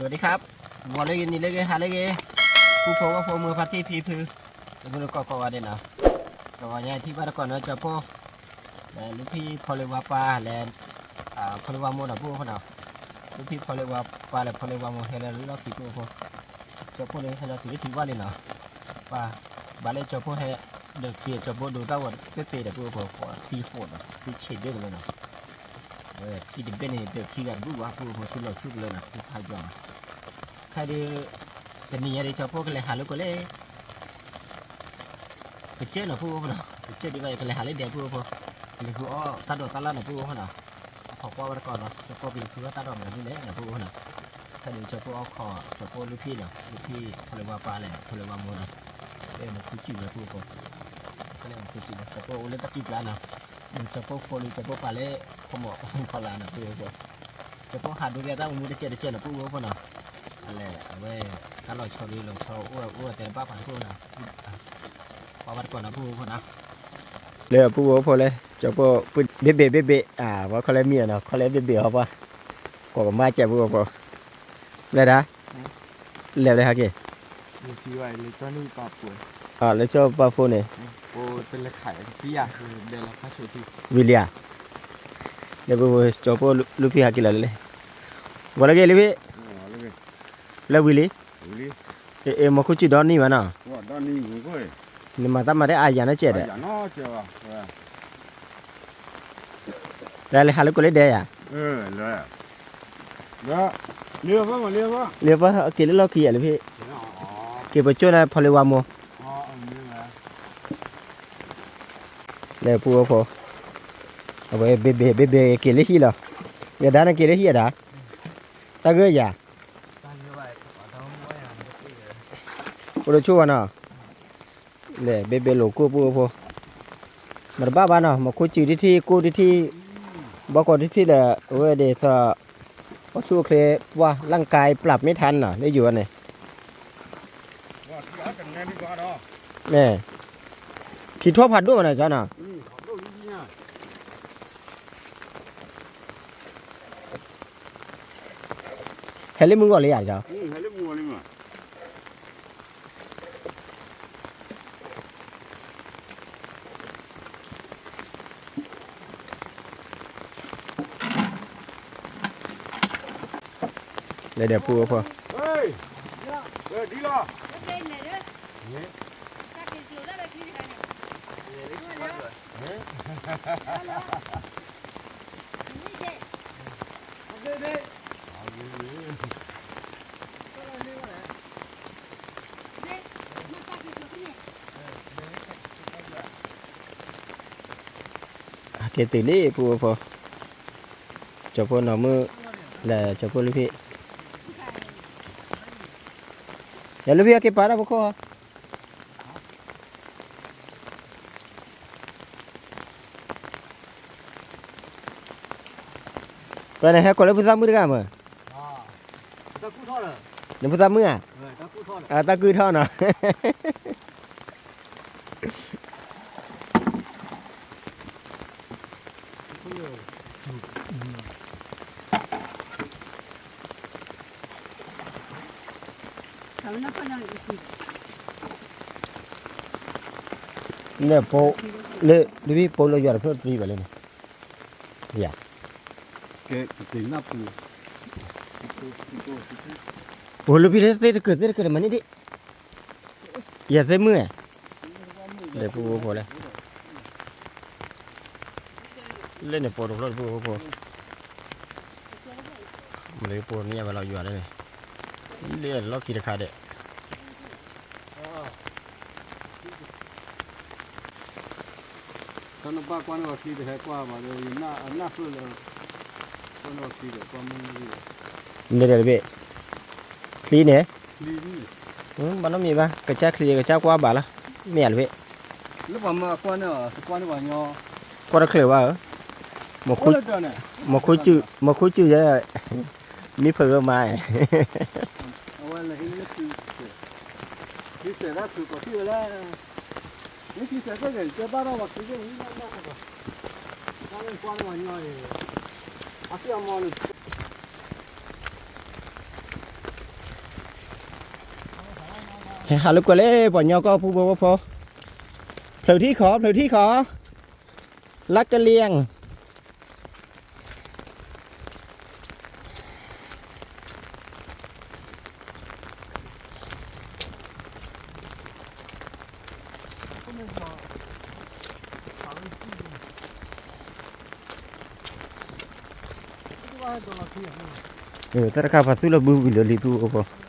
สวัสดีครับ ဂီၤလၢအဂ့ၤ နံၤလၢအဂ့ၤ ဟါလၢအဂ့ၤ ပူဖိဝဲဖိ မုၢ်ဖါတံၢ်ဖံဖု တမုၢ်တကိးကိးဂၤဒဲးနီၤ, တဂီၤညါထံၣ်ဘၣ်တကိးနီၤ ကၠီၤဖိ လၢလူၢ်ဖံဖီလ့ဝါပၢ်လဲၣ်, ဖီလ့ဝါမိၢ်နီၤ ပူဖိနီၤ, လူၢ်ဖံဖီလ့ဝါပၢ်လဲၣ် ဖီလ့ဝါမိၢ်ဟဲလၢလီၢ်ခံ ပူဖိ, ကၠီၤဖိန့ၣ်ဟဲလီၤတုၤလၢထံဝါလံနီၤ, ပၢ် ဘၣ်လၢကၠီၤဖိဟဲ ဒီးခံ ကၠီၤဖိဒိးတၢ်ဂီၤတသ့သ့ဒီး ပူဖိ ထံဃိးနီၤ ထံဆံးဒၣ်ကလၢနီၤ ထံတဘ့ၣ်န့ၣ် ဒီးခံဂၤတဘုၣ်ဘၣ် ပူဖိ ထံလီၤဆူၣ်ကလၢနီၤ ထံဖးယွၤနီၤ, ခဲဒုး တနံၤညါဒီး ကၠီၤဖိကလဲၤဟးလၢကိးလဲၣ်, ကစၢၢ်နီၤ ပူဖိနီၤ ကစၢၢ်ဒံးဘၣ် ကလဲၤဟးလၢဒဲး ပူဖိ, ကလဲၤဃုအီၣ်တၢ်ဒိးတၢ်လၣ်နီၤ ပူဖိနီၤ, အခီၣ်ကွၢ်ဝဲတကိးနီၤ ကၠီၤဖိကလဲၤဃုအီၣ်တၢ်ဒိးမနုၤလဲၣ်နီၤ ပူဖိနီၤ, ခဲဒုး ကၠီၤဖိအီၣ်ခိး ကၠီၤဖိလူၢ်ဖံနီၤ လူၢ်ဖံဖီလ့ဝါပၢ်လဲၣ် ဖီလ့ဝါမိၢ်နီၤ, လၢမူခိၣ်စူၣ်ဝဲ ပူဖိ, ခဲလၢာ်မူခိၣ်စူၣ် ကၠီၤဖိအိၣ်လၢတၢ်ကံၢ်ပျၢ်နီၤ, ကၠီၤဖိဖိလံ ကၠီၤဖိပာ်လၢ ခီမီၢ်ဖီလာ်နီၤ ပူဖိ, ကၠီၤဖိဟးဒိကဲတၢ်မူတကဲးတကဲးနီၤ ပူဖိနီၤ, အလဲၤအဝဲ တၢ်လီၤဆီဒုလီၤဆီအိၣ်အိၣ်တဲတဘၣ်ပှၤ ပူဖိနီၤ, ကွၢ်ဘၣ်တကိးနီၤ ပူဖိနီၤ, လၢပူဖိဖိလဲၣ် ကၠီၤဖိ ဘ့ၣ်ဘ့ၣ်ဘ့ၣ်ဘ့ၣ် အဝဲခီလဲၣ်မံနီၤ ခီလဲၣ်ဘ့ၣ်ဘ့ၣ်ဟီပှၤ, ကွၢ်ကမၣ်ကဲး ပူဖိဖိ, လဲၤဒၣ် လဲၤဝဲဟဲက့ၤ လၢကၠီၤပာ်ဖိန့ၣ် ဝံၤလံဧါ, လၢပူဖိ ကၠီၤဖိလူၢ်ဖံဟဲက့ၤလီၤလၢလဲၣ်, ဂီၤလၢအဂ့ၤ လူၢ်ဖံ, လၢဝံၤလံ, အ့ မူခိၣ်စူၣ်ဒီနံၤဘၣ်နီၤ, နမၤတၢ်မၤတၢ်အါယၤနီတစဲးဒီး, လဲၤဟးလၢကိးလၢဒဲးယၤ, လၢပက့ၤလၢလီၢ်ခံယၤ လူၢ်ဖံ, က့ၤပကၠိၣ်န့ၣ် ဖီလ့ဝါမိၢ်, လၢပူဖိ, အဝဲဘ့ၣ်ဘ့ၣ်ဘ့ၣ်ဘ့ၣ်က့ၤလၢဟံၣ်လီၤ, ယဒၣ်န့ၣ်က့ၤလၢဟံၣ်အဒၣ်, တၢ်ဂ့ၢ်ယၤ အိၣ်တဆိၣ်ဝဲနီၤ, လဲၤဘ့ၣ်ဘ့ၣ်လိာ်ကိၢ် ပူဖိ, မတဘၣ်ဘၣ်နီၤ မူခိၣ်စူၣ်တထံၣ် ကိၢ်တထံၣ်, ဘီကီးတထံၣ်ဒီး အဝဲဒ်သိး အိၣ်ဆူၣ်အိၣ်ချ့ ပှၤ ร่างกายปรับไม่ทัน နီၤ လၢယိၤန့ၣ်, မ့ၢ် ဖံထီၣ်ဖးဒိၣ်မးနီၤ ကၠီနီၤ ဟဲလၢမုၢ်ဂီၤလံဧါ ကၠီ လဲၤဒီးပူဖိ, ဟဲက့ၤတုၤလံပူဖိ, ကၠီၤဖိနီၢ်မုၣ် လၢကၠီၤဖိလူၢ်ဖံ, ယလူၢ်ဖံဟဲက့ၤပာ်တၢ်ဖိခိၣ် ပှၤန့ၣ်ဟဲကိးလၢဖုသၣ်မုၣ်တဂၤမ့ၢ်, နဖုသၣ်မုၣ်ဧါ, တၢ်ကုၢ်ထီၣ်နီၤ. လၢ လၢ လၢဖိလၢယွၤတဖျၢၣ်တပျံၤဘၣ်လၢန့ၣ်, ယၤ, ပှၤလၢဖံလၢသ့ၣ်တကၢၢ်သ့ၣ်တကၢၢ်တမၤန့ၢ်ဒံး, ယၤသ့ၣ်မုၣ်ဧါ, ဒီးပူဖိလဲၣ်, လၢန့ၣ်ပိာ်တဖျၢၣ်တပူဖိ, မ့ၢ်ပိာ်န့ၢ်ယၤဝဲလီၤယွၤလၢန့ၣ်, လၢလီၢ်ခံတခါဒဲး တၢ်နဘၣ်ကွၢ်န့ၢ်ဝဲချံတဟဲကွၢ်ဘၣ်ဒီး ယနၢ်အနၢ်ဃုလၢ ကွၢ်န့ၢ်ဝဲချံဒီးကွၢ်မုၢ်လံလီၤ. န့ၣ်ဒီးတဘ့ၣ် ချံန့ၣ် ချံန့ၣ် ဘၣ်နီတမံၤဘၣ် ကစၢ်ချံကစၢ်ကွၢ်ဘၣ်လီၤ. မ့ၢ်ဧါတဘ့ၣ် လၢပှၤမၤကွၢ်န့ၢ်အီၤ ကွၢ်န့ၢ်ပှၤညီ ကွၢ်တချုးဘၣ်ဧၢ မူခိၣ်စူၣ် မူခိၣ်စူၣ်ယဲ မံဖုးဂၢၢ်မါ အဝဲလဲၤဟံးန့ၢ် ဟံးစဲးတၢ်ခုးကီးထံၣ်ဝဲလၢ မ့ၢ်ခံစဲးကဲကဲ ကဲဘၣ်ထီၣ်ဝဲခံကဲဝံၤလီၤ တၢ်န့ၣ်ကွၢ်န့ၢ်ပှၤညီအံၤ အသ့ၣ်အမီန့ၣ် ကဲ ဟးလိာ်ကွဲလၢပှၤကညီကီၢ်ပူၤဖိဝဲဖိ, ဖျၢၣ်ထံခီ ဖျၢၣ်ထံခီ, လါကလံၤ တၢ်တခါပှၤသူၣ်လီၤဘုဝံၤလၢလံပူၤဖိ, တ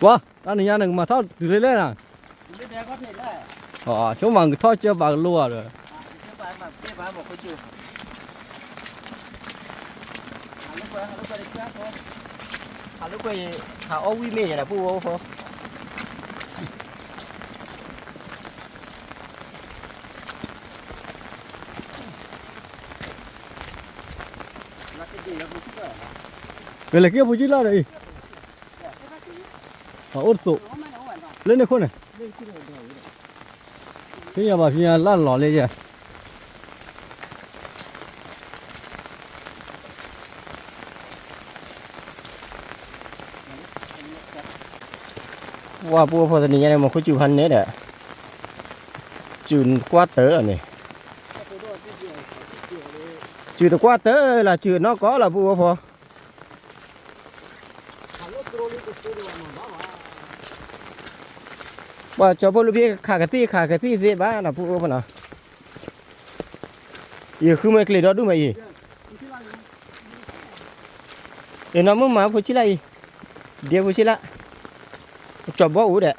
ၢ်နံၤညါန့ၣ် ကမၤထီၣ်တုၤလၢလဲၣ်နီၤ, ဆိမးကထီၣ်ကၢဘၣ်ကလိဒီး, ဟးလိာ်ကွဲ ဟးလိာ်ကွဲ ဟးအီၣ်ဝံၣ်မ့ၢ်ယဲဒီး ပူၤဖိ ပလဲၤက့ၤဖိဆံးလၢ်ဒီးအံၤ, အအိၣ်တသိး, လၢန့ၣ်ခိၣ်န့ၣ်, ဖဲညါဘၣ်ဖဲညါလၢလီၤလၢယဲ, ပှၤပူၤဖိတနံၤညါန့ၣ် မ့ၢ်ခိၣ်စူၤဖးန့ၣ်ဒီး, စူၤကွၢ်တၢၢ်လီၤန့ၣ်, စူၤတကွၢ်တၢၢ်လီၤ စူၤနီၢ်ကီၢ်လီၤ ပူၤဖိ ပှၤကၠီဖိလူၢ်ဖံးခးကသံၣ်ခးကသံၣ်သ့ဘၣ်နီၤ ပူၤဖိနီၤ, ယဃုမ့ၢ်ကျ့ၤဒီဒူၣ်မးအံၤ, ယနီၢ်မုၣ်မၤဖိဆံးလၢ်အံၤ, ဒဲဖိဆံးလၢ်, ကၠီဘီအူဒဲး,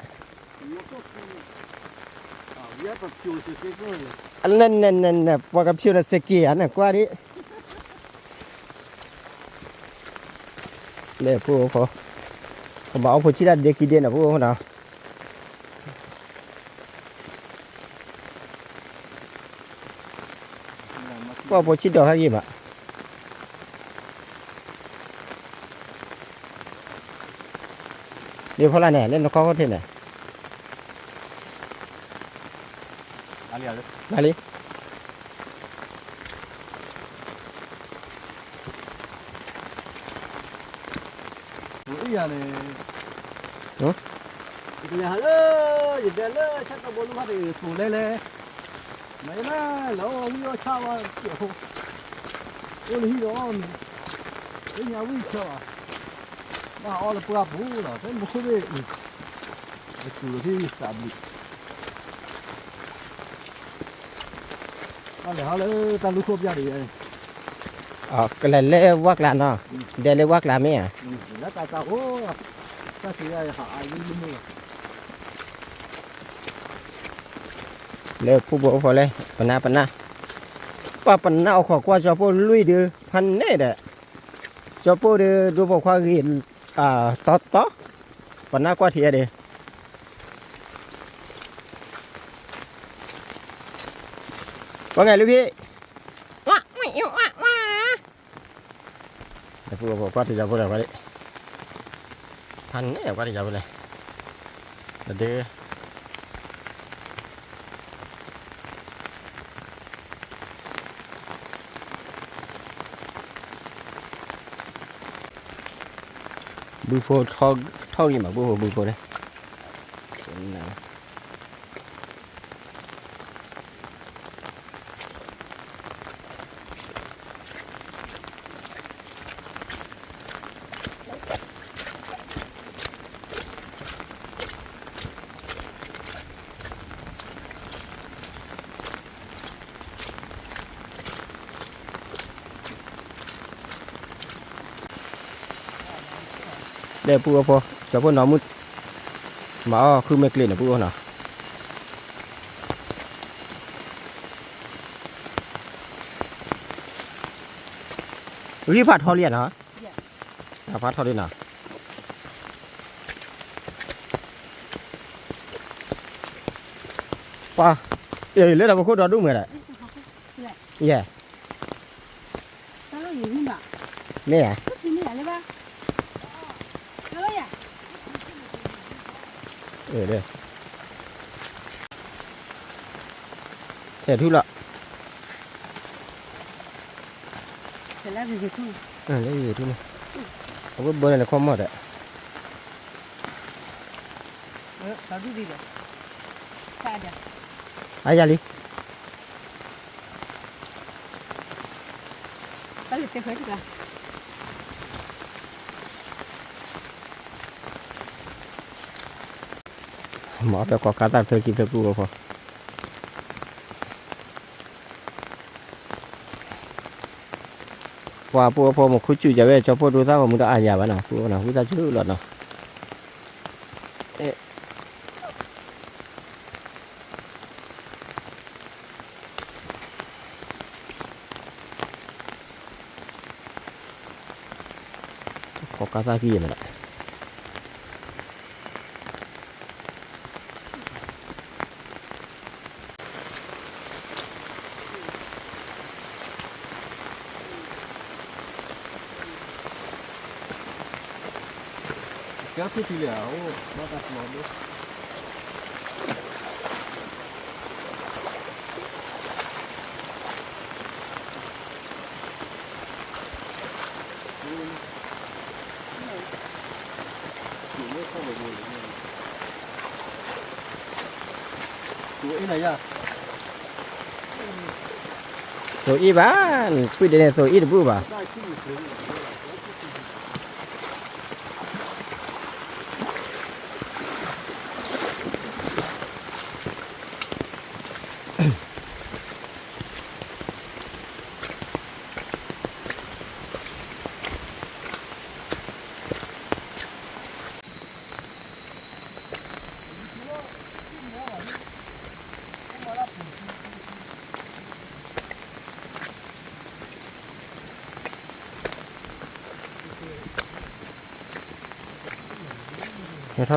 နနနန ပှၤကဖျိးနစက့ၤဧါ နကွၢ်ဒ် လဲၤပူၤဖိ, ကဘၣ်အီၣ်ဖိဆံးလၢ်ဒဲခံဒဲနီၤ ပူၤဖိနီၤ, ပှၤဖိဆံးဒီးခါဂ့ၤဘၣ်, ဒ်ဖိလၢ်န့ၣ် လၢနခီခိၣ်ထံးန့ၣ်, မၤလံ အံၤန့ၣ်, ယကလဲၤဟးလၢ ယဒဲလၢဆၣ်တီဘိလူၤခါတဂ့ၤ သိးလဲလဲ, မ့ၢ်လၢ လၢအီၣ်ဝံၣ်အီၣ်ဆၣ်ဝဲစဲးဖိ, အိၣ်လၢဟံၣ်ဒီးအီၣ်မ့ၤ, လၢညါဝံၣ်ဆၢဘၣ်, ဘၣ်အီၣ်လၢပှၢ်ပူၤလီၤ ဖဲမူခိၣ်ဘ့ၣ်အံၤ, လၢစူၤလီၤဖဲသးဘျုး တၢ်လဲၤဟီလၢတၢ်လူၢ်ခိၣ်ပျၢ်တဂ့ၤ, ကလဲၤလၢဝၣ်ကျါနီၤ, ဒဲလၢဝၣ်ကျါမ့ၢ်ဧါ, လၢတၢ်တၢ်အိၣ်, တၢ်သ့ၣ်ညါယဟးအါယံၤမ့ၢ်, လၢပူၤဖိဖိလဲၣ် ပနၢ်ပနၢ်, ပှၤပနၢ်အီၣ်ခိးကွၢ်ကၠီဖိလွံၢ်ဒုး ဖးန့ၣ်ဒီး, ကၠီဖိဒုး ဒိဖိခွါဂ့ၤ, တီတီ, ပနၢ်ကွၢ်ထံးအဒုး ပှၤဂဲၤလူဖံး, ကွၢ်ထံးကၠီဖိလၢၤ, ဖးန့ၣ်ကွၢ်ထံးကၠီဖိလဲၣ်, တဒုး ဘုဖိထီၣ်ဂံၢ်မး ဘုဖိဘုဖိန့ၣ်, လဲၤပူၤအီဖိ, ကၠီဖိနီၢ်မုၣ်, မၤအီၣ်ဃုမ့ၢ်ကျ့ၤန့ၣ် ပူၤအီၣ်နီၤ, ဂံၢ်ဖးထီလံနီၤ, ဖးထီလံနီၤ, ပှၤ, အ့ၣ် လၢတၢ်ဖီခိၣ်ဒီဒူၣ်မ့ၢ်ဒၣ်, ယဲ, မ့ၢ်ဧါ, ထဲထူၣ်လီၤ, လၢဂ့ၤထူၣ်န့ၣ်, အဝဲဘၢန့ၣ်လၢခီမီၢ်ဒီး, အါယၤလံ မ့ၢ်အီၣ်ဖဲကီၢ်ကါသၣ်ဖျၢၣ်ခံဖျၢၣ်ပူဖိ, ပှၤပူဖိမ့ၢ်ခူၣ်စူၣ်ယၤဝဲ ကၠီဖိဒိသၣ်ဂီၤမူတအါယၤဘၣ်နီၤ ပူဖိနီၤ ဝံသးစူၤလီၤနီၤ. ကီၢ်ကါသၣ်ခံယဲၢ်မးနီၤ. ကဲထူၣ်ထံလံဧါ, အိၣ်ဘၣ်တၢ်ပျီဒိၣ်. သိအ့ၣ်ဘၣ်, ပုၢ်ဒဲးန့ၣ် သိအ့ၣ်တဘူၣ်ဘၣ်. ထီၣ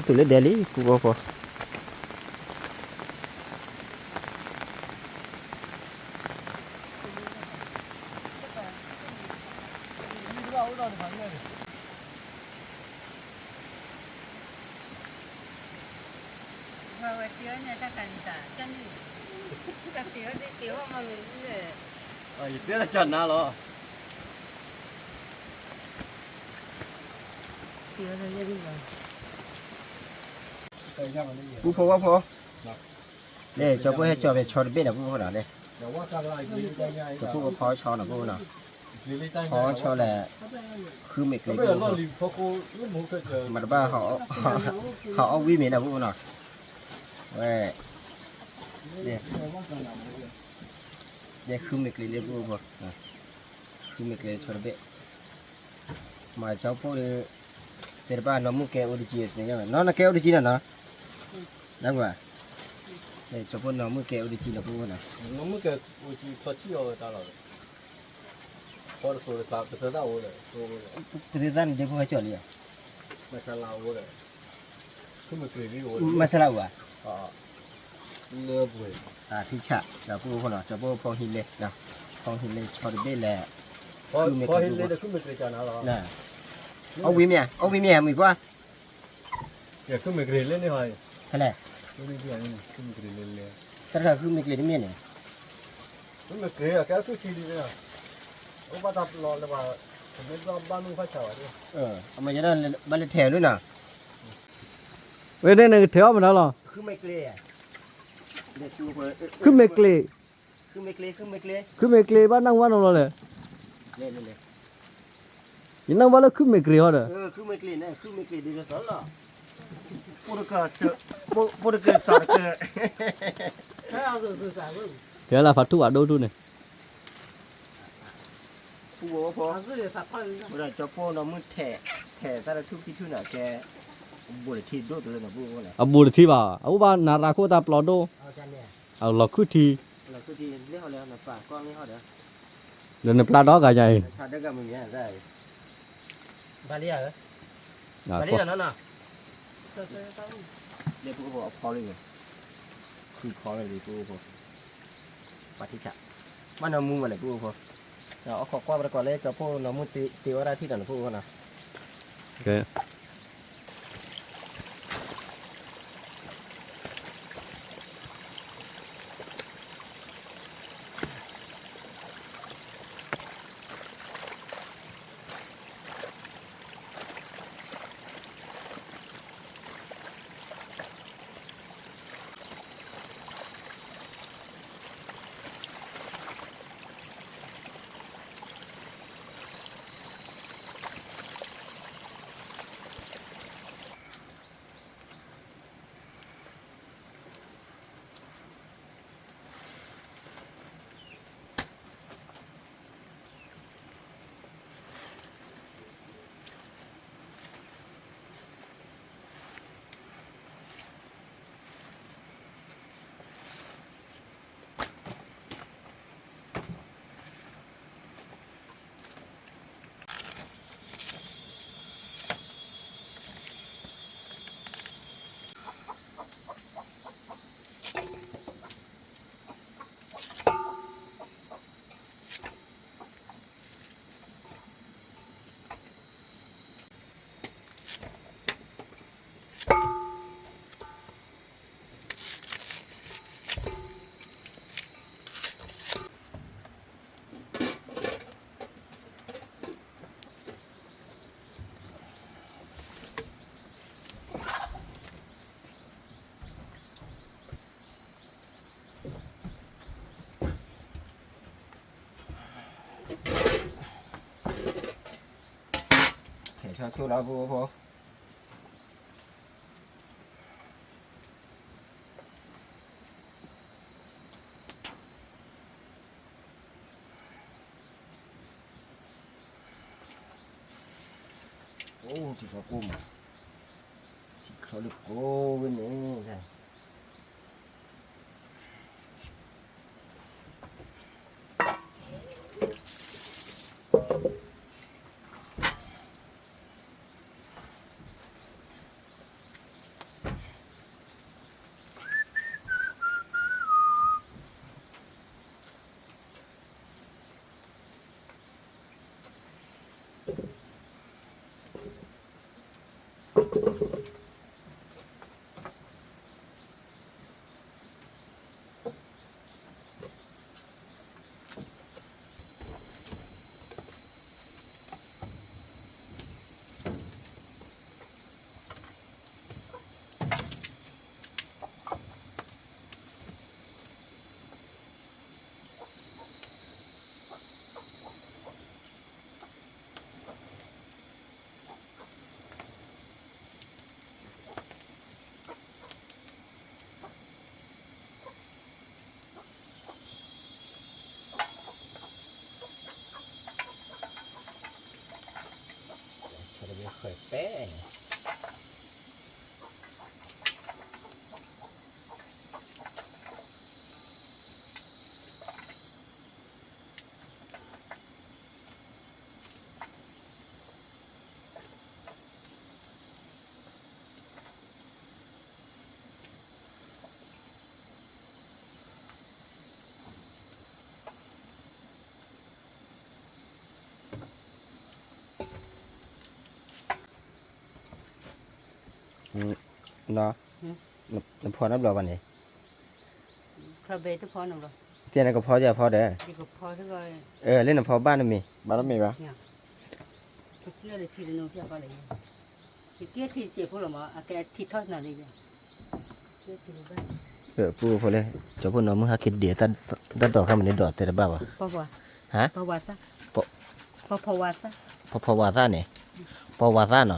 ်တုၤလၢဒဲလံ ပူဖိဖိ, ယတဲလၢကနါလီၤ. ပူဖိဝဲဖိ, လၢကၠီဖိဟဲကၠီဖဲဆီတဘ့ၣ်ဒီး ပူဖိနီၤ, ကၠီဖိကဖီဆီနီၤ ပူဖိနီၤ, ဖီဆီလဲၣ်, ဃုမ့ၢ်ကျ့ၤ, မတဘၣ်, ဟးအီၣ်ဝံၣ်မ့ၢ်နီၤ ပူဖိနီၤ, ဝဲ ဃုမ့ၢ်ကျ့ၤလၢပူဖိ, ဃုမ့ၢ်ကျ့ၤဆီတဘ့ၣ်, မ့ၢ်ကၠီဖိဒီး, တဲတဘၣ်နီၢ်မုၣ်ကဲအိၣ်တကံၢ်, နီၢ်ကဲအိၣ်တကံၢ်နီၤနီၤ, ကၠီဖိနီၢ်မုၣ်ကဲအိၣ်တကံၢ်နီၤ ပူဖိနီၤ, ပသ့ၣ်သၣ်န့ၣ်ဒ့ဖိဟဲကၠီလံဧါ, မဆါလၢအိၣ်, လၢပှဲၤ, တၢ်ထံဆး ဒီးပူဖိနီၤ ကၠီဖိဖီဟံးလ့, ဖီဟံးလ့ဆီတဘ့ၣ်လဲၣ်, အီၣ်ဝံၣ်မ့ၢ်ဧါ, အီၣ်ဝံၣ်မ့ၢ်ဧါ မုၢ်ပှၢ်, ဖဲလဲၣ်, တၢ်တခါဃုမ့ၢ်ကျ့ၤတမ့ၢ်န့ၣ်, အမ့ၢ်ယဲဒၣ်ဘၣ်လဲၤထဲးအီၤလၢနီၤ, ခုမ့ၢ်ကျ့ၤ, ခုမ့ၢ်ကျ့ၤ, ခုမ့ၢ်ကျ့ၤဘၣ်နၢ်ဟူဘၣ်နီတဘျီလဲၣ်, ယနၢ်ဟူဘၣ်လၢခုမ့ၢ်ကျ့ၤဟီဒီး, ပတကစး, ပတကစးတက, တဲလၢဖးထူၣ်ဝဲဒိၣ်ထူၣ်န့ၣ် ပူဖိ, ဝဲဒၣ်ကၠီဖိနီၢ်မုၣ်ထဲး, ထဲးတၢ်လၢထူၣ်ခံထူၣ်န့ၣ် ကဲ, အဘူးတထံဒိၣ်တလၢနီၤ ပူဖိန့ၣ်, အဘူးတထံဘၣ်, အအိၣ်ဘၣ်နၤရၤခိၣ်တၢ်ပျီဒိၣ်, အလီၤခုၣ်ထံ, ဒီးနပျၢ်ဒီဂၤညါအံၤ, လၢပူဖိအဖီလံန့ၣ်, ဃုဖီလံပူဖိ, ပှၤထံဆး, မ့ၢ်နီၢ်မူမးလဲၣ် ပုၢ်ဖိ, အီၣ်ခိးကွၢ်ပတကိးလၢကဖိနီၢ်မူတ့အီၣ်တၢ်ထံၣ်ဒီးနဖိဖိနီၤ. ထဲးဆီဆိလီၤ ပုၢ်ဖိ, အိၣ် ထံချီကိၢ်မး, ထံချီလၢကိၢ်ဝဲန့ၣ် ဆီတဘ့ၣ်ဃဲၤပဲန့ၣ် နဖီနဘျီဘၣ်န့ၣ်, တဲနကဖီယဖီဒီး, လၢနဖီဘၣ်နမ့ၢ်, ဘၣ်နမ့ၢ်ဘၣ်, ပုၢ်ဖိလၢ ကၠီဖိနီၢ်မုၢ်ဟဲက့ၤဒံးတၢ်ဒိးခါမ့ၢ်န့ၣ်ဒီးတဲတဘၣ်ဘၣ်, ဟါ, ဖီဖီဝါသၣ်န့ၣ်, ဖီဝါသၣ်နီၤ, စံးမးလၢဖိ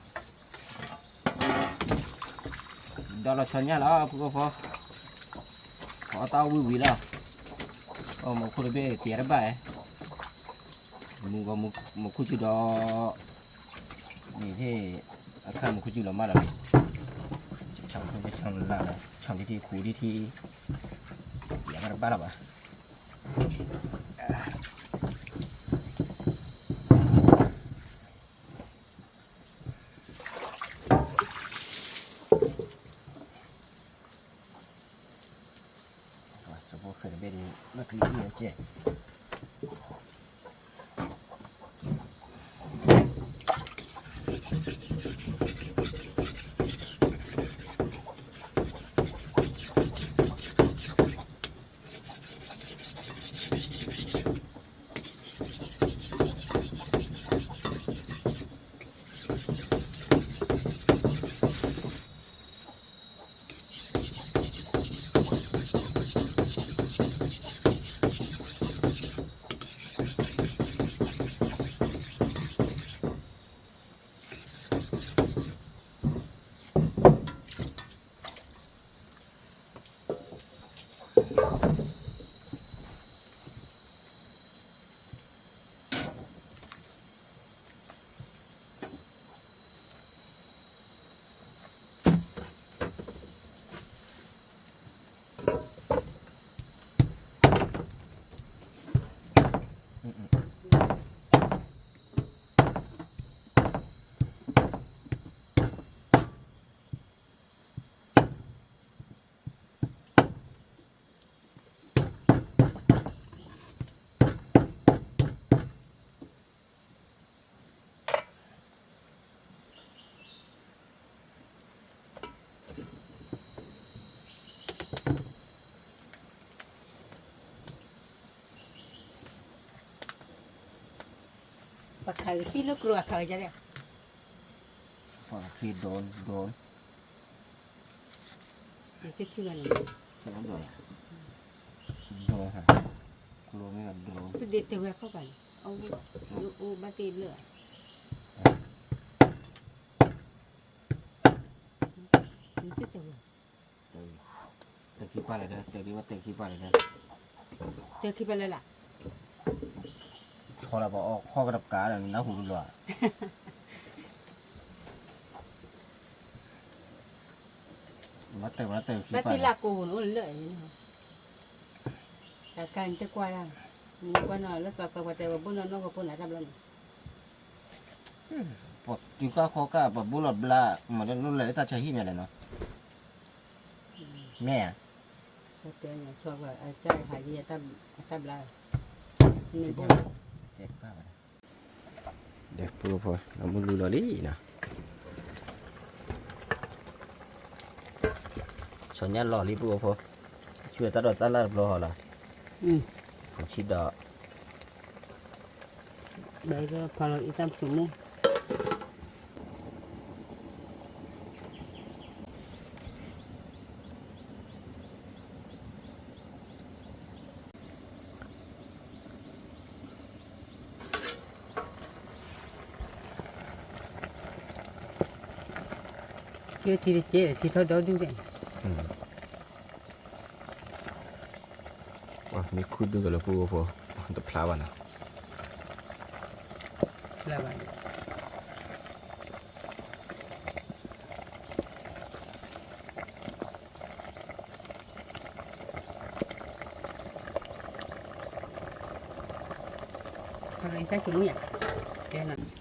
ဒီးလီၤဆီညၣ်လီၤ ပုၢ်ဖိ, ဖီအီၣ်တၢ်ဝံၣ်ဝံၤလီၤ, အိၣ်မူခိၣ်တဘ့ၣ်တ့ၤတဘၣ်, မူဂီၤမူခိၣ်စုဒီး, န့ၣ်သ့ၣ်, အခါမူခိၣ်စုလီၤမၢ်လီၤ, ဆၣ်မူခိၣ်ဆၣ်လၢ်လၢ်, ဆၣ်ထံထံခူထံထံ, ယၤမ့ၢ်တဘၣ်လီၤဘၣ် ဒီးလီၤဆီညၣ်လီၤ ပုၢ်ဖိ, ဖီအီၣ်တၢ်ဝံၣ်ဝံၤလီၤ, မူဂီၤမူခိၣ်စုဒီး, န့ၣ်သ့ၣ်, အခါမူခိၣ်စုလီၤမၢ်လီၤ, ဆၣ်မူခိၣ်ဆၣ်လၢ်လၢ်, ဆၣ်ထံထံခူထံထံ, ယၤမ့ၢ်တဘၣ်လီၤဘၣ်. ပခးကသံၣ်လၢကျိအခးကယါလဲၣ်, ပှၤကသံၣ်ဒိၣ်ဒိၣ်, ကသံၣ်ဘၣ်န့ၣ်, ဒိၣ်, ကျိမ့ၢ်ဒိၣ်, တဒ့တဲဝဲခီၣ်ဘၣ်န့ၣ်, အိၣ်ဘၣ်သ့ၣ်လၢာ်, တတဲဝဲ, တဲခံပၢ်လၢာ်ဒီး တဲဒ်ဝဲတဲခံပၢ်လၢာ်ဒီး, တဲခံပၢ်လၢာ်လၢ ဆီလီၤပှၤအီၣ်ခီၣ်ကတပၤဒီး နနၢ်ဟူတဘျီဧါ, ဘၣ်တဲဘၣ်တဲခံပၢ်လၢာ်, တၢ်ကါန့ၣ်တကွၢ်ဒၣ်, နကွၢ်နီၤလၢကီကီပှၤတဲဝဲဘိၣ်နီၢ်နီၢ်ကပိၢ်နၤတၢ်ဘျီန့ၣ်, ပှၤတုၤကီၣ်ခီကၣ် ပှၤဘိၣ်လီၤဘျါ, မ့ၢ်တနုာ်လီၤလၢတၢ်ဆါဟံၣ်မ့ၢ်လဲၣ်နီၤ, မ့ၢ်ဧါ, တၢ်ဘျါ, ဒီးပူဖိ လီၤမုၢ်လူလီၤလံနီၤ, ဆီညၣ်လီၤလံပူဖိ, ဆူတၢ်ဒိးတၢ်လၢ်တဘျီဟီလီၤ, ဆံးဒီး ဘဲကဖီလီၤအံသၣ်ဆိမိၣ်, ကဲထံတကဲ ထံထီၣ်ဒီဒူၣ်ဒဲး, မ့ၢ်ခူၣ်ဒူၣ်ကလၢပူဖိ တဖျါဘၣ်နီၤ, ဖျါဘၣ် အံသၣ်ဆိမိၣ်ယၤ, ကဲနီၤ,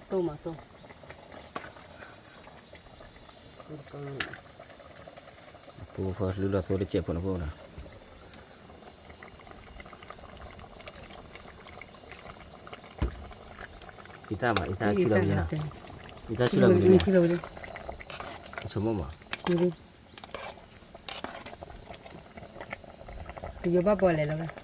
တိၢ်မးတိၢ်, ပူဖိ လုၢ်လီၤသိတစဲးဖိနဖိနီၤ, အံသၣ်မး အံသၣ်ဆူၣ်လီၤဝံၤလံနီၤ, အံသၣ်ဆူၣ်လီၤဝံၤလံနီၤ, ဆိမိၣ်မး ပယီၤဘၣ်ဘီလဲၤလီၤဝဲ,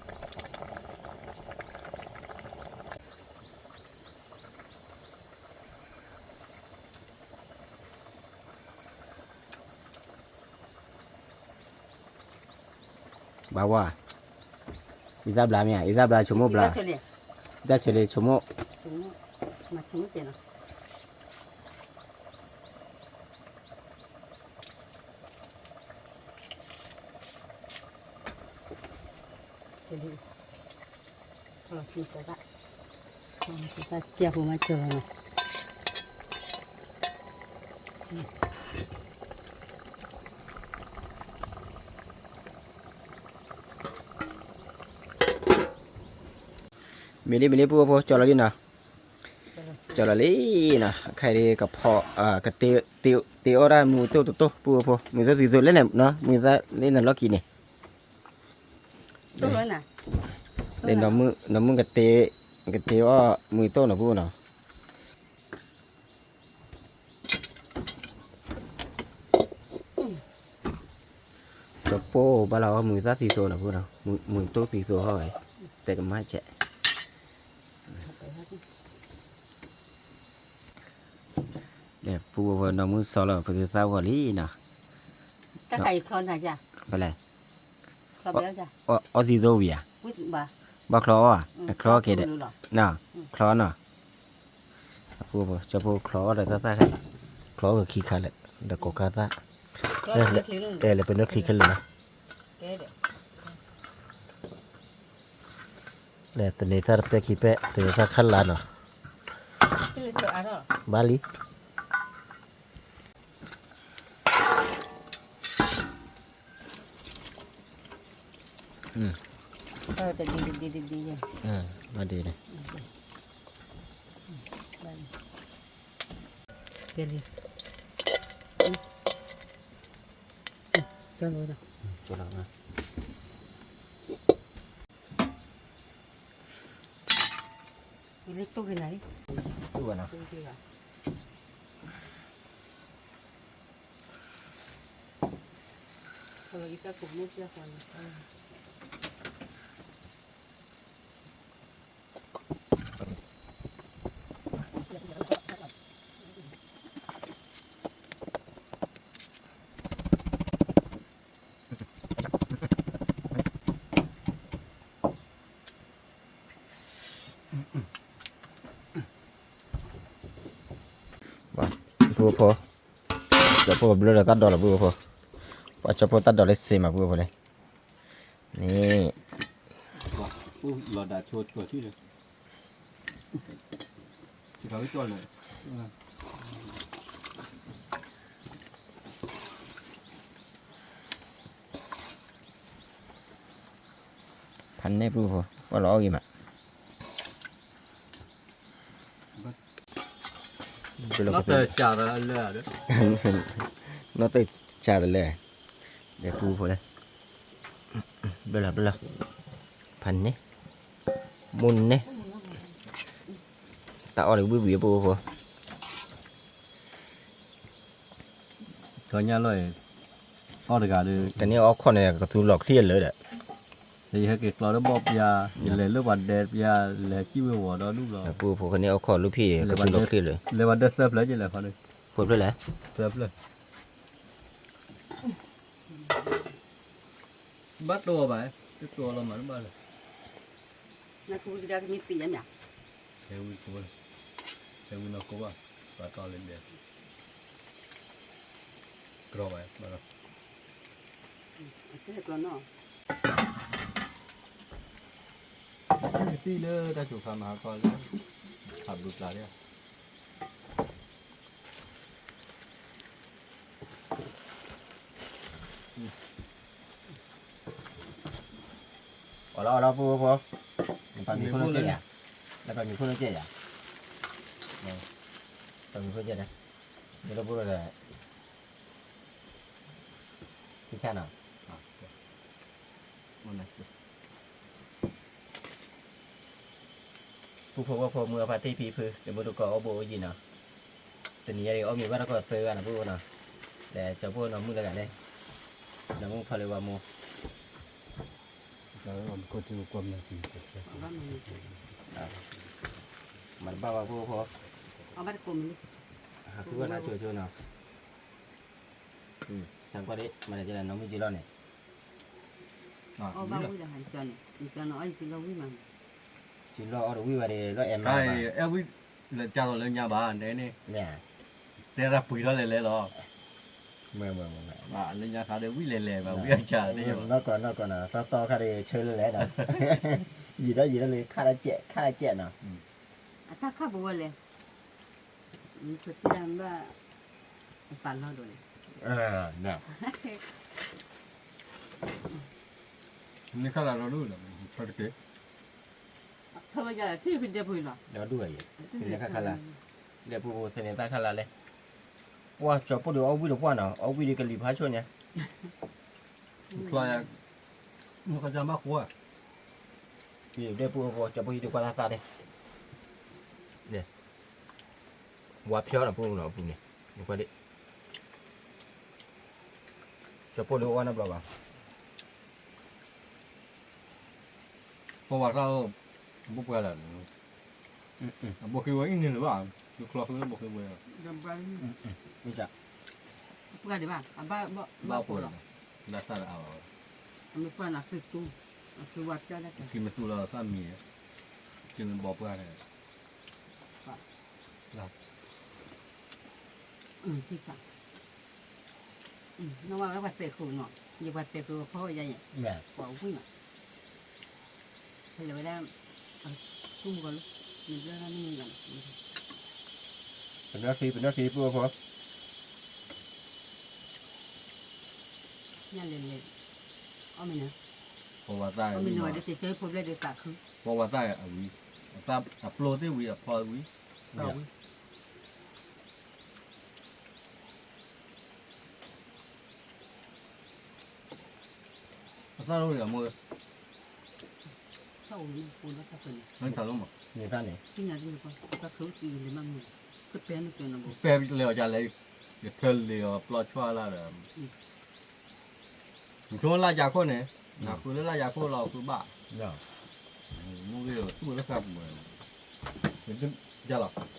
ဘၣ်ဝါ, အံသၣ်ဘျါမ့ၢ်ဧါ, အံသၣ်ဘျါဆိမိၣ်ဘျါ, အံသၣ်ဆဲးလံဆိမိၣ်, မ့ၢ်လံ မ့ၢ်လံ ပူဖိ ကၠီလီၤလံနီၤ, ကၠီလီၤလံနီၤ, ခဲအံၤကဖီ, ကတ့အီၣ်ဒၣ်မုၢ်တိၢ်တတိၢ် ပူဖိ, မုၢ်တိၢ်သံသိးလဲၣ်န့ၣ်, မုၢ်သၣ်လၢနလီၢ်ခံန့ၣ်, လၢနီၢ်မုၢ်ကတ့, ကတ့အီၣ်မုၢ်တိၢ်နီၤ ပူနီၤ. ကၠီပိၢ်ဘၣ်လီၤအီၣ်မုၢ်သၣ်သံသိးနီၤ ပူနီၤ, မုၢ်တိၢ်သံသိးဟီၣ်ဝဲ, တဲကမၣ်စဲး, ဒီးပူဖိနီၢ်မုၢ်စီလီၤ ပသုသၣ်ဂီၤလံနီၤ, ဖဲလဲၣ်, အီၣ်သံသိးဝံၤဧါ, ဘၣ်ချီအီၣ်ဧါ, ချီက့ၤဒီး, ချီနီၤ, အဖိ, ကၠီဖိချီအီၣ်ဒီးတၢ်သၣ်ခဲ, ချီအီၣ်ဂ့ၤခံခါလၢာ်, ဒီးကိးခါသၣ်, တဲလဲၤပနၢၣ်ချံခဲလၢာ်လီၤ, လဲၤသန့ၤသၣ်တပဲခံပဲ, သန့ၤသၣ်ခါလါနီၤ, ဘၣ်လံ. ဘၣ်ဒ်န့ၣ်, ကဲလံ, ကဲလီၤ, ကဲလီၤ, ယလၢတိၢ်က့ၤနၤလံ, တိၢ်ဘၣ်နီၤ, တိၢ်က့ၤဘၣ်. ဟိလီၤယတၢ်ကိးမုၣ်ပျၢ်ဃီန့ၣ်, ပုၢ်ဖိ, ကၠီဖိကဘျၢလီၤတၢ်ဒိးလီၤ ပုၢ်ဖိ, ပှၤကၠီဖိတၢ်ဒိးလၢစ့မး ပုၢ်ဖိလဲၣ်, န့ၣ်, လီၤဒၣ်ဆိကၠီထံၣ်လၢ ဖးန့ၢ် ပုၢ်ဖိ ပှၤလီၤအီၣ်ဂ့ၤမး, နီၢ်တၢ်စးတလၢ, နီၢ်တၢ်စးတလၢ, ဒီးပုၢ်ဖိလဲၣ်, ဘျၢလီၤဘျၢလီၤ, ဖးန့ၢ်, မိၢ်န့ၢ်, တၢ်အီၣ်န့ၣ်ဝံၣ်ဝံၣ် ပုၢ်ဖိ ကီညါလီၤ, အီၣ်တဂၤဒီး ကန့ၢ်အီၣ်ခီၣ်န့ၣ် ကသူလီၤချံလၢာ်ဒီး, ယဟဲက့ၤကျီဒီးဘီၣ်ပျါ, ယလဲၤလၢပှၤဒဲပျါ, လဲၤကံၣ်ဝ့ၤဝီၤဒီဒူၣ်လီၤ, ပုၢ်ဖိကန့ၢ်အီၣ်ခီၣ်လၢဖံး ကသူလီၤချံလၢာ်, လဲၤဝဲဒၣ်သၢဖျၢၣ်ကလဲၤခီဒီး, ဖိဖျၢၣ်လဲၣ်, သၢဖျၢၣ် ဘၣ်တိၢ်အီၤဘၣ်, တတိၢ်အီၤလီၤမးတဘၣ်လၢၤ, ဟဲဝံၤကိး, ဟဲဝံၤနီၢ်ကိးဘၣ်, ပှၤတီလၢဒဲး, ကရီဘၣ်, ကသံၣ်လၢတၢ်ကိၤခါမၤဟးကီလၢ, ဖးဘုပျၢ်ဒၣ် အီၣ်လီၤအီၣ်လီၤ ပုၢ်ဖိ, နပာ်မံၤခိၣ်လိကဲယၤ, နပာ်မံၤခိၣ်လိကဲယၤ, ပာ်မံၤခိၣ်ကဲဒီး, မ့ၢ်တဘိဒီး, သ့ၣ်ဆၣ်နီၤ, ပုၢ်ဖိဝဲၢ်ဖိမုၢ်အဖါတ့ၢ်ဖံဖု တမုၢ်တကိးအီၣ်ဘိအိၣ်ယံၤနီၤ, တနံၤညါအံၤအီၣ်မ့ၤဘၣ်တၢ်ကီၢ်သၢဂၤနီၤ ပုၢ်ဖိနီၤ, ဒီးကၠီဖိနီၤမုၣ်လၢဂၤလဲၣ်, နီၤမုၣ်ဖီလ့ဝါမိၢ် မၤတဘၣ်ဘၣ်ဖိဖိ, ဟးဃုဝဲဒၣ်ဆိဆိနီၤ, စးကွၢ်ဒ် မၤတကဲလၢနီၢ်မုၢ်က့လီၤန့ၣ်, အီၣ်ဘၣ်ဝံၣ်လီၤ, ကၠီလီၤအီၣ်တဝံၣ်ဘၣ်ဒီး လီၤအဲၣ်မး, အဲၣ်ဝံၣ်လၢကၢ်လီၤလၢညါဘၣ်န့ၣ်, တဲဒၣ်ပှ့ၤထီၣ်လဲၤလဲၤလီၤ, လၢညါခါဒီးဝံၣ်လဲၤလဲၤဘၣ် ဝံၣ်အကၢ်, နီၢ်ကီၢ်နီၢ်ကီၢ်နီၤ သီသီခါဒီးဆၢလဲၤလဲၤနီၤ, ယံာ်ဒီးယံာ်ဒီးလၢ ခါတကဲးခါတကဲးနီၤ, အတၢ်ခၣ်ပဝဲလဲၣ်, ဆိတံၢ်တၢ်ဘၣ်, အသးလီၤဒိးလဲၣ်, နခါလၢ်ဒီးဒိၣ်လီၤ, ဆၢတက့ၢ်, ထၢဝဲယၤထံၣ်ဖံဒဲပူၤလီၤ, ဒီဒူၣ်ဝဲယဲ, နခါခါလၢ်, ဒဲပူၤသန့ၤတၢ်ခါလၢ်လဲၣ်, ပှၢ်ကၠီၤပိၢ်ဒီးအီၣ်ဝံၣ်ဒီးပှၢ်နီၤ အီၣ်ဝံၣ်ဒီးကလံၤဖးဆိညါ, ဖျါယၤ, နကစၢ်မၢ်ဃိဧါ, ဒဲပူၤအီၣ်ဖိ ကၠီၤပိၢ်ဟံးဒုးကွၢ်သၣ်သၣ်ဒဲး, ဝါဖျီနီၤ ပူၤနီၤပူၤန့ၣ်, နကွၢ်ဒ်, ကၠီၤပိၢ်လၢအဝဲနီတဘျီဘၣ်, ပဝဲသၣ်, အဘိပှဲၤလၢ, အဘိခံဝဲအံၤန့ၣ်လၢၤဘၣ်, ယချီဃုလၢဘိခံဝဲ, ပှၢ်ဒံးဘၣ်, အဘၣ်ပှဲၤလီၤ, လၢသၣ်တအါဘၣ်ဝဲ, အမ့ၢ်ပှၢ်လၢသုသူ, အသုဝဲပျၢ်တၢ်, ခံမသူလၢသၣ်မံၤ, ကမ့ၢ်ဘီပှၢ်န့ၣ်, လၢ နီၢ်ဝဲပှၤသဲးဃုာ်နီၤ, ယပှၤသဲးဃုာ်အဖီဝဲယါယဲ, ပှၤဝံၣ်နီၤ, လဲၤဝဲဒၣ်, သူၣ်မုၢ်ကီၢ်လၢ, နဘျၢနမုၢ်ဂၤ, ပနၢ်သံ ပနၢ်သံပုၢ်အဖီ ညါလဲၤလဲၤ, အီၣ်မ့ၤန့ၣ်, ပဝဲသၣ်, အီၣ်မ့ၤန့ၣ်ဝဲဒၣ်က့ၤကၢဖိဘျဲၣ်ဒုးသးခု, ပဝဲသၣ်အဝံ, အပျိၢ်သ့ၣ်ဝံ အဖီဝံ, အဝံ အသၣ်လိၣ်လံအမိၢ်, သၣ်လိၣ်မး, န့ၣ်, ပဲလဲၤအီၤကလဲၤ, ယထၢလံၤအီၤပျီဆွၣ်လၢဒီး, နဆိလၢယၤခိၣ်န့ၣ်, နဃုလၢလၢယၤခိၣ်လီၤဃုဘၣ်, မ့ၢ်ဂ့ၤသူၣ်လၢသၣ်ပူၤ, ယလီၤ ပှၤ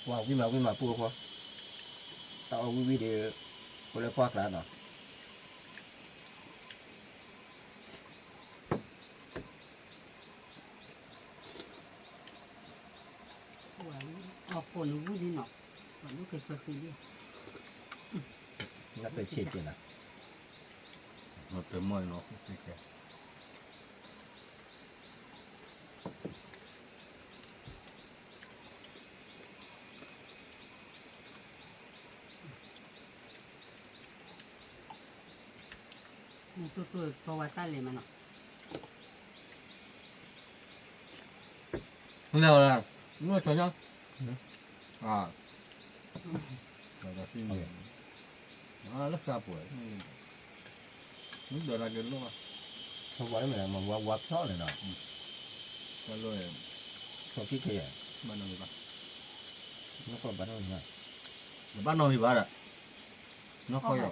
ဝံၣ်မးဝံၣ်မးပုၢ်အဖီ, အီၣ်ဝံၤဝံၤဒီး အိၣ်လၢပှၢ်ကျါနီၤ. အီၣ်ကိၣ်နဝံၤလံနီၤ, ပှၤဒိၣ်ကဲၤဆၢဃံလံ, နတဆံးက့ၤနီၤ, နတမီၢ်နီၤ, မ့ၢ်တိၢ်တိၢ်ထီဝါတၢ်လဲၤမးနီၤ, လဲၤအီၤ, နအိၣ်ဆီညါ, လၢဃာ်ပှဲၤ, မ့ၢ်ဒၢးတၢ်ကဲလိၣ်ဘၣ်, ထီဝါလၢမ့ၢ်မၤဝါဝါဖျီၣ်န့ၣ်နီၤ, ထီခံခဲယဲၢ်, ဘၣ်နီၣ်မံၤဘၣ်, ဘၣ်နီၣ်မံၤဘၣ်ဒီး, နီၢ်ကီၢ်ယီၤ, ဘၣ်ကွံာ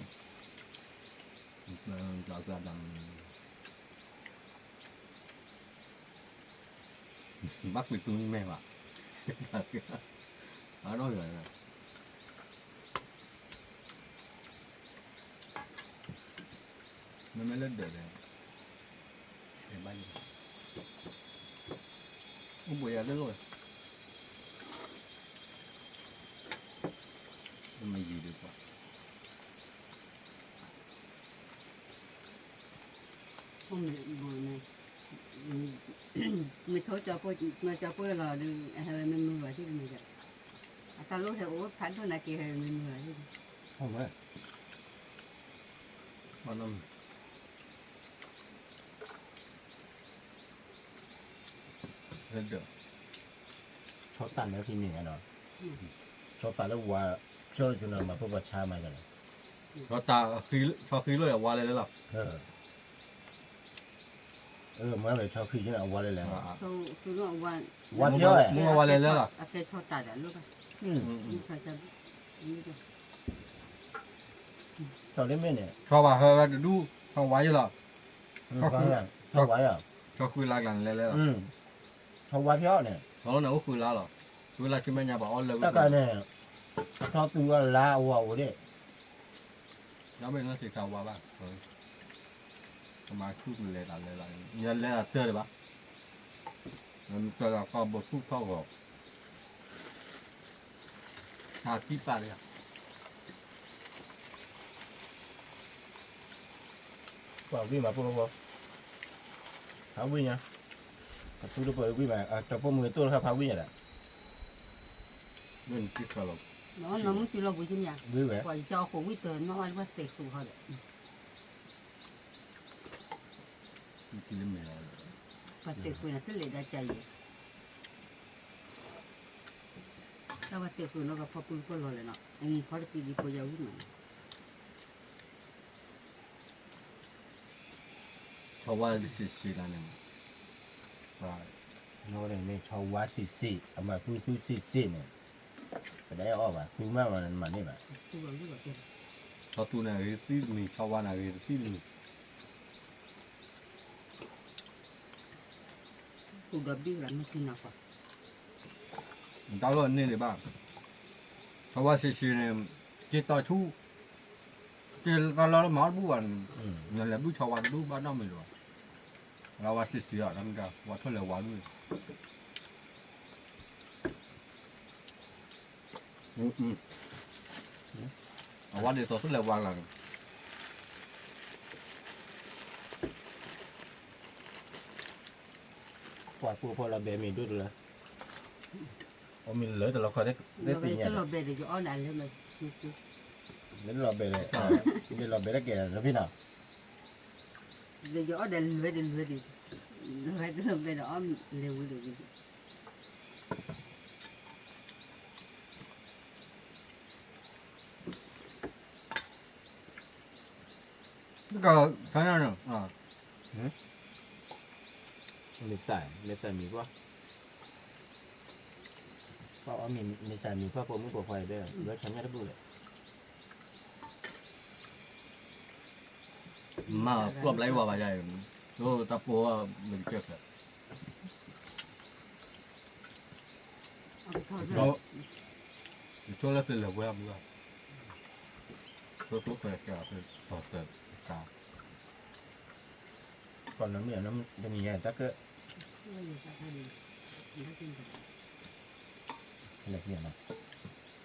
်သူမဲာ်ဘၣ်, ဘၣ်နီၣ်မံၤဘၣ်, မ့မ့ၢ်လၢဒၢးဒီး, ဘၣ်ယိၣ်, အိၣ်ဘှံးယၤလၢလီၤ, မ့ၢ်ယံၤဒုးပှၤ မ့ၢ်ထိကၠီဖိ, မ့ၢ်ကၠီဖိလီၤဒီး အဟဲဝဲမ့ၢ်မုာ်လီၤသ့ၣ်တမ့ၢ်, အတၢ်လိၣ်ဟဲအိၣ်ဖးဒိၣ်နာ်က့ၤဟဲဝဲမ့ၢ်မုာ်လီၤသ့ၣ်, ဆီတၢ်လၢဖဲန့ၣ်နီၤ, ဆီတၢ်လၢဝါ, ဆီကနၤမၤဖိပှၤဆါမးန့ၣ်, ဆီတၢ်, ဆီဃံလိၣ်အဝါလဲၤလဲၤလီၤ, မ့ၢ်ဝဲဆီဃံကနၤအဝါလဲၤလဲၤ, ဝါဖျီၣ်, မ့ၢ်ဝါလဲၤလဲၤလီၤ, ဆီတၢ်လၢမ့ၢ်န့ၣ်, ဆီဘၣ်ဟဲဝဲတဒူၣ်, ဆီဝါယဲလီၤ, ဆီဝါယဲ, ဆီဃံလါကျါန့ၣ်လဲၤလဲၤလီၤ, ဆီဝါဖျီၣ်န့ၣ်, ဆီလီၤန့ၣ်အိၣ်ဃုလါလီၤ, ဃုလါဆူမဲာ်ညါဘၣ်အီၣ်လၢဝဲတၢ်ကါန့ၣ်, ဆီသူအလါအဝါအိၣ်ဒ့ၣ်, ယမ့ၢ်နီၢ်စံးခါဝါဘၣ်, ကမၤဆူၣ်ကလဲၤတၢ်လဲၤလီၤ, ယလဲၤတၢ်တၢၢ်ဒံးဘၣ်, မတၢ်လီၤကီၢ်ဘိၣ်ဆူၣ်ထီၣ်ဂီၤ ဟးကံၣ်ပာ်လၢယၤ, ပှၤဝံၣ်မးဖိဖိ, ဖးဝံၣ်ညါ, အသူတပၢၢ်ဝံၣ်မး, တပိာ်မုၣ်တိၢ်တခါဖးဝံၣ်ညါဒီး, မ့ၢ်နကံၣ်ခါလီၤ, ဝံၣ်ဝဲ, ပှၤကၠီဃိးဝံၣ်တနီၣ်အါလၢပှၤတဲာ်ဃုာ်ဟီဒီး ပှၤတဲာ်ကွံာ်န့ၣ် တလဲၤဒၣ်ကယဲၢ်, တၢ်ပှၤတဲာ်ကွံာ်နီၢ်ကဖီပူၤကီၢ်လီၤလဲၣ်နီၤ, ဖီတပံၤဒံးဖိယၤဝံၣ်မးနီၤ, ဆီဝါစံးစံးလၢန့ၣ်, မ့ၢ်ဆီဝါစံးစံး အမၤသူသူစံးစံးန့ၣ်, ပဒဲအီၣ်ဘၣ် သူမးမးနမၤန့ၢ်ဘၣ်, ဆီသူန့ၣ်ဂ့ၤသံတမံၤ ဆီဝါန့ၣ်ဂ့ၤတသံတမံၤ တၢ်လီၢ်န့ၢ်ဒံးဘၣ်, ဆီဝါစံးစံးန့ၣ်, က့ၤတီၤဆူ, က့ၤတၢ်လီၢ်လၢမၤအီၣ်တဘူၣ်ဘၣ်န့ၣ်, နလဲၤဘုဆီဝါတဒူၣ်ဘၣ်နီတမံၤလၢၤဘၣ်, ဆီဝါစံးစံးအီၤ တၢ်မ့ၢ်တၢ် ဝါထီၣ်လဲၤဝါဒူၣ်န့ၣ် အဝဲဒ်သိးသူၣ်လဲၤဝါလီၤန့ၣ်, ပှၤကိးဖီလီၤဘဲမ့ၢ်ဒိၣ်တလၢ, အမ့ၢ်လၢတလီၤခီ, လၢတလီၤဘဲဒီးယအီၣ်ဒၣ်လၢ, လၢတလီၤဘဲ, လၢလီၤဘဲတကဲလၢဖဲနီၤ, ဒီးယအီၣ်ဒၣ်လွဲဒီးလွဲဒီး, လွဲတလီၤဘဲဒီးအီၣ်လဲၤဝံၤဒီးဝံၤ က, မ့ၢ်စး, မ့ၢ်စးမံၤကွၢ်, ပှၤအီၣ်မ့ၢ်စးမံၤကွၢ် ပိာ်မုၣ်ပိာ်ခွါအံၤဒီး ဝဲဆီညၣ်တဘူၣ်လဲၣ်, မၤကျီၢ်ဘျါအံၤဝဲဘၣ်ယါအံၤ, လၢတၢ်ပိာ်ဝဲမ့ၢ်တကဲၢ်ဖျဲး, ယဆိလၢသ့လဲၤဝဲအမုၢ်ဘၣ်, သိသိဖဲကသၢ ကီၢ်နမ့ၢ်တနံၤညါတၢ်ကၢၣ် လဲၤခံဂၤနီၤ, လဲၤခံဂၤ,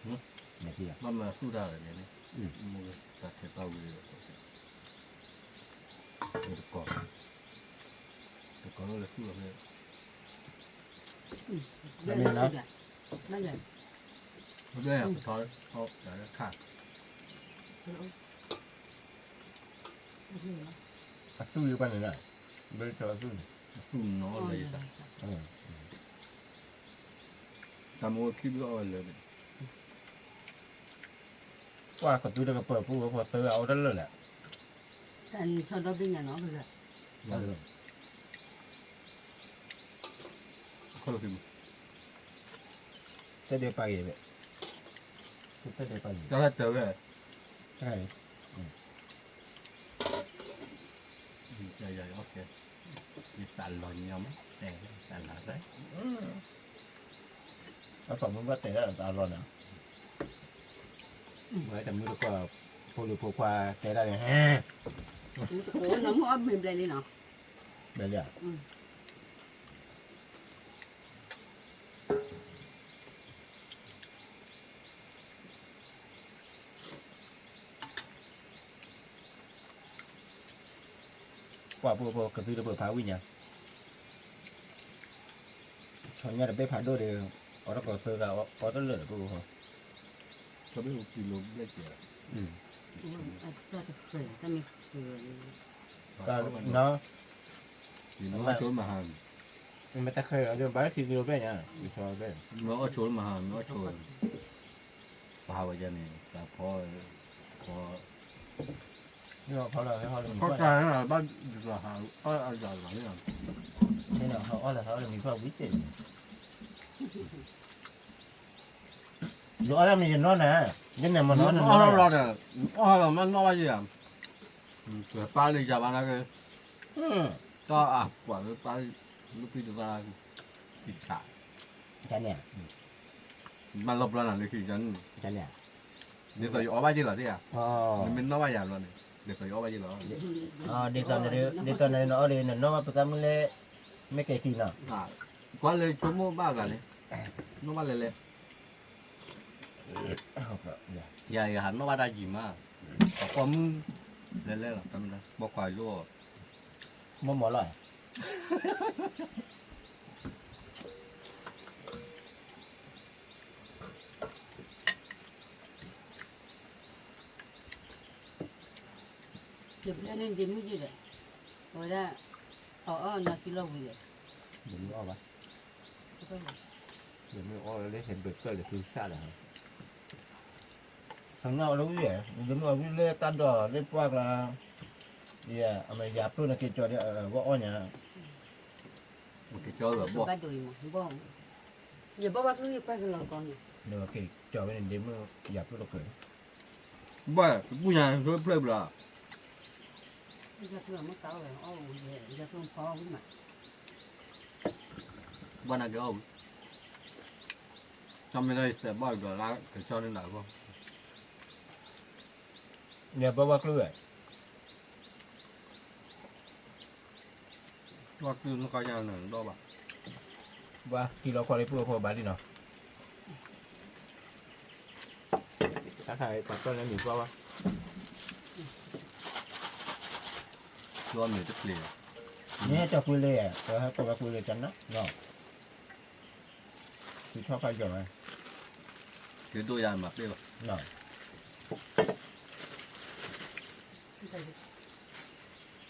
ဘၣ်မၤသူၣ်တၢ်လၢန့ၣ်, မ့ၢ်တၢ်ထဲတၢ်ဝံၤလၢ တကီၢ်, တကီၢ်လၢလဲၤသူၣ်လီၤဖဲ မ့ၢ်နီၤ, မ့ၢ်ပထီ ခါ အသူၣ်ယပှၤန့ၣ်လၢ, ဘၣ်ထီအသူၣ်န့ၣ်, အသူၣ်နီၤလၢယတၢ်, တၢ်မ့ၢ်အိၣ်ခံဘျီအီၣ်ဝဲလၢန့ၣ်, ပှၤကသူတကပၤပူၤဝဲဖိသၢဂၤအီၣ်တလၢာ်လဲၣ်, တၢ်နံၤထီၣ်ဒီဘ့ၣ်ညါနီၤ, တၢ်ဒဲးပာ်ဂ့ၤ, တၢ်ဒဲးပာ်ဂ့ၤ, တၢ်လီၤညီမး, တၢ်လီၤ, အသးမုၢ်ဘၣ်တဲဒၣ်တၢ်လီၤန့ၣ်, ဝဲတမုၢ်တကီၢ်, ဖိလံၤဖိခွါတဲဒၣ်န့ၣ်, မုၢ်တကိးနမုၢ်အီၣ်မ့ၤဘျဲၣ်လံနီၤ, ဘျဲၣ်လံဧါ ပှၤဖိဖိကသံတပၢၤဖးဝံၣ်ညါ, ဆီညါတဘ့ၣ်ဖးဒိၣ်ဒီး, အီၣ်တကီၢ်သၢဂၤအီၣ်တလၢာ်ဒီးဖိဖိ, တဘ့ၣ်ကံလိဘျဲၣ်ကဲ, တၢ်တဃဲၤ, တၢ်မ့ၢ်ဃဲၤ, မ့ၢ်တၢ်ဃဲၤဒီးဘၣ်ထံကံလိဘျဲၣ်ညါ, မ့ၢ်အီၣ်ဆိလၢမဟါ, မ့ၢ်အီၣ်ဆိ ပဟးဝဲယၤန့ၣ် တၢ်ဖီ, ဖီ, ဖီတၢ်ဘၣ်ဒ်သိးဟးအီၣ်လၢဟးအီၣ်လၢမံၤဖးဝံၤကဲ, ယအီၣ်လၢမ့ၢ်ယနီၢ်နၤ, ယန့ၣ်မနီၢ်နၤ, အီၣ်လီၤဒီး, အီၣ်လီၤမ့ၢ်နီၢ်ဘၣ်ယၤ, ပၢ်လၢယၤဘၣ်နာ်က့, တၢ်အကွၢ်လၢပၢ်လၢဖံတသး, ဖံဆး, မ့ၢ်လီၤပျီနၤလၢခံန့ၣ်, ဒ်သိးယအီၣ်ဘၣ်ယ့ၢ်လီၤသ့ဧါ, နမ့ၢ်နီၣ်ဘၣ်ယၤဘျီန့ၣ်, ဒ်သိးယအီၣ်ဘၣ်ယ့ၢ်လီၤ, ဒ်သိးနအီၣ်ဒီး နနီၣ်ဘၣ်ပသးမုၢ်လဲၣ်, မ့ၢ်ကဲထံနီၤ, ကွၢ်လၢဆိကမိၣ်ဘၣ်အဂၤန့ၣ်, နီၣ်ဘၣ်လဲၤလဲၤ ယၤယဟးနီၣ်ဘၣ်တၢ်ယံၤမး, ပှၤပိာ်မုၣ်လဲၤလဲၤလီၤ, ပိာ်ခွါယိၣ်, မ့ၢ်မၤလီၤဧါ, ယဘျဲၣ်န့ၣ်ဒ့မုၣ်ယဲဒီး, အဝဲဒၣ်, အီၣ်အီၣ်နီၤကံလီၤဝံၤဒီး, ဒ့မုၣ်အီၣ်ဘၣ်, ဒ့မုၣ်အီၣ်လၢဟဲဘၢၣ်ကၢၢ်လၢသုစၢ်လီၤ, ဟးနီၣ်အီၣ်လၢဝံၤ, ဒ့မုၣ်အီၣ်ဝံၤလၢတၢ်ဒိးလၢပှၢ်ကျါ, အမ့ၢ်ယၤပျိၢ်နက့ၤကၠီဒီး အဝဲအီၣ်ညါ, က့ၤကၠီလၢဘီၣ်, ယဘီၣ်ဘၣ်ကလုၢ်ယပှၢ်ကလီၤကီန့ၣ်, က့ၤကၠီဝဲန့ၣ်ဒ့မုၣ်ယၤပျိၢ်တကၢၢ်, ဘၣ်ပူၤညါဖျၢၣ်ဖျၢၣ်ဘျီ, ယၤပျိၢ်မ့ၢ်သးအီၣ်ဝဲအီၣ်ဝံၤ, ယၤပျိၢ်ဖီအီၣ်ဝံၤမး, ဘၣ်နာ်က့ၤအီၣ်ဝံၤ, ကၠီမ့ၢ်လၢယသဲးဘီၣ်ဒီးလၢကၠီန့ၣ်ဒၣ်အဂီၢ်, ယဘီၣ်ဘၣ်ကလုၢ်ဝဲ ဘၣ်ကလုၢ်နကီၢ်ယါန့ၣ်ဒီးဘၣ်, ဘၣ်ကံလီၤခီလၢပှၤဖိဘၣ်လံနီၤ, တၢ်ခါပှၤကၢၢ်လၢမံၤပှၢ်ဘၣ်, ကၠီမ့ၢ်တကျ့ၤ, မ့ၢ်တကွံလၢ, ပှၤကွံလၢကနၣ်နီၤ, ကထီၣ်ဖးယီၤဝဲ, ကဒိၣ်ယၤမၤပ့ၢ်ဘၣ်,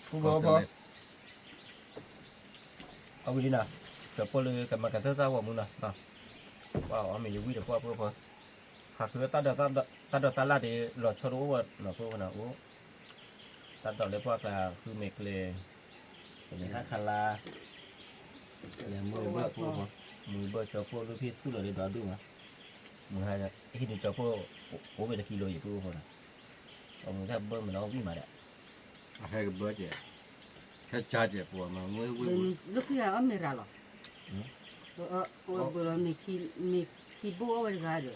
ပူဖိ အဝံၤလံနီၤ, ကၠီပိၢ်လၢကမၤကသၢသၣ်ဂီၢ်မူနီၤ, ပှၤအီၣ်မ့ၢ်ယဝံၣ်ဒီးပှၤဖိဖိ, ဟးဃုတၢ်ဒိးတၢ်လၢ်ဒ်လီၤဆီတအိၣ်ဝဲနီၤဖိဖိနီၤ, အိၣ်တၢ်ဒိးလၢပှၢ်ကျါဃုမ့ၢ်ကျဲ, ကန့ၣ်ဟးခါလါ, လဲၤမုာ်ဘၢဖိဖိ, မုာ်ဘၢကၠီပိၢ်လၢဖံသူၣ်လီၤဒီးဒွးဒူၣ်မး, မုာ်ဟဲ, ဟံးန့ၢ်ကၠီပိၢ်, အိၣ်ဝဲတကံလိၤယံၤဖိဖိနီၤ, အမုာ်တၢ်ဘၢမုာ်နီၤဝံၣ်မးဒီး, အဟဲကဘၢကဲ, ဟဲကၠါကဲပှၤမၤဝဲဝဲ, လၢခံဂၤအီၣ်မ့ၢ်ရၤလီၤ, ဝဲဘၢလီၤ, မ့ၢ်ခံဘိၣ်အီၣ်ဝဲတဂၤဒီ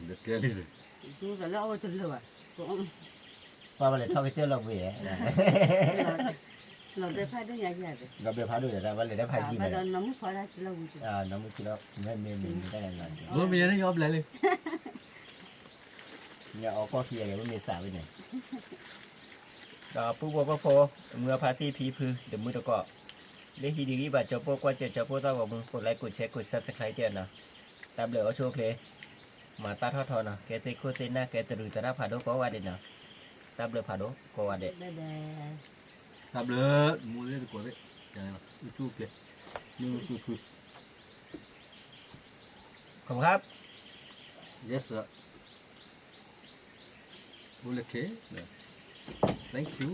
း, ကဲလံဒီး တလၢအဝဲတလၢာ်ဘၣ်, ပှၤဘၣ်လဲၤထီၣ်ကစၢၢ်လီၤဘှံး, လီၤဘဲဖးဒိၣ်ညါယၤ, လီၤဘဲဖးဒိၣ်ညါ တၢ်ဘၣ်လဲၤတၢ်ဖးယံၤန့ၣ်, နီၢ်မုၣ်ဖီဒၣ်ကလီၤဝံၤ, နီၢ်မုၣ်ကလီၤ, မ့ၢ်မ့ၢ်မ့ၢ်မ့ၢ်တၢ်န့ၣ်လီၤ, မ့ၢ်မ့ၢ်န့ၣ်ယအီၣ်ဘျဲၣ်လံ, ညအီၣ်ကီၢ်ခံဂၤန့ၣ် မ့ၢ်မ့ၢ်စးဝဲန့ၣ် ဒီးပုၢ်ဖိဝဲၢ်ဖိ, မုၢ်အဖါသံဖံဖု တမုၢ်တကိး, လၢဟံးဒံးဂံၢ်ဘၣ်ကၠီပိၢ်ကွၢ်စၢၤကၠီပိၢ်သီၣ်ဂီၤမူ ကိးlike ကိးshare ကိးsubscribe တနီၤ, တၢ်ဘျုးအိၣ်ဆူၣ်အိၣ်ချ့, မၤတၢ်ထီၣ်ထီနီၤ ကဲသ့ၣ်ခိၣ်သ့ၣ်နၢ် ကဲတရူးသရၣ်ဖးဒိၣ်ကိးဂၤဒဲးနီၤ, တၢ်ဘျုးဖးဒိၣ်ကိးဂၤဒဲး, တၢ်ဘျုး, မူလ့ၢ်တကိးသ့ၣ်, အိၣ်ဆူၣ်အိၣ်ချ့, မုၢ်ဖုဖု, Yes sir, အိၣ်လၢခဲ, Thank you.